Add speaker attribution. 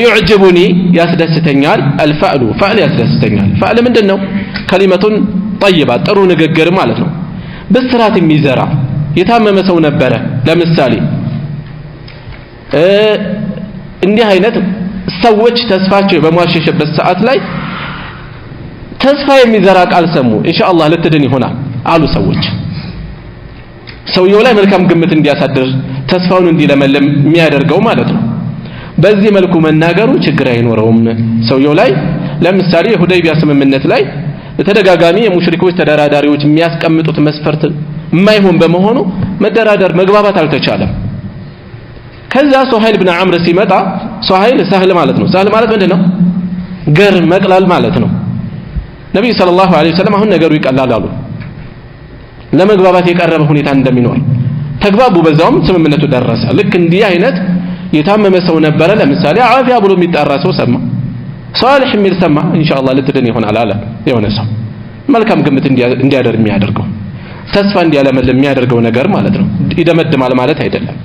Speaker 1: يعجبني ያስደስተኛል፣ الفأل فأل ያስደስተኛል። فأل ምንድን ነው? كلمة طيبة ጥሩ ንግግር ማለት ነው። ብስራት የሚዘራ የታመመ ሰው ነበረ ለምሳሌ፣ እንዲህ አይነት ሰዎች ተስፋቸው በሟሸሸበት ሰዓት ላይ ተስፋ የሚዘራ ቃል ሰሙ። ኢንሻአላህ ልትድን ይሆናል አሉ ሰዎች። ሰውየው ላይ መልካም ግምት እንዲያሳድር፣ ተስፋውን እንዲለመልም የሚያደርገው ማለት ነው። በዚህ መልኩ መናገሩ ችግር አይኖረውም ሰውየው ላይ። ለምሳሌ የሁደይቢያ ስምምነት ላይ ተደጋጋሚ የሙሽሪኮች ተደራዳሪዎች የሚያስቀምጡት መስፈርት የማይሆን በመሆኑ መደራደር መግባባት አልተቻለም። ከዛ ሱሀይል ብን አምር ሲመጣ፣ ሱሀይል سهل ማለት ነው። سهل ማለት ምንድን ነው? ገር መቅለል ማለት ነው። ነቢዩ صلى الله عليه وسلم አሁን ነገሩ ይቀላል አሉ። ለመግባባት የቀረበ ሁኔታ እንደሚኖር ተግባቡ። በዛውም ስምምነቱ ደረሰ። ልክ እንዲህ አይነት የታመመ ሰው ነበረ። ለምሳሌ ዓፊያ ብሎ የሚጠራ ሰው ሰማ፣ ሷሊህ የሚል ሰማ። ኢንሻአላህ ልትድን ይሆናል አለ የሆነ ሰው። መልካም ግምት እንዲያደር የሚያደርገው፣ ተስፋ እንዲያለመልም የሚያደርገው ነገር ማለት ነው። ይደመድማል ማለት አይደለም።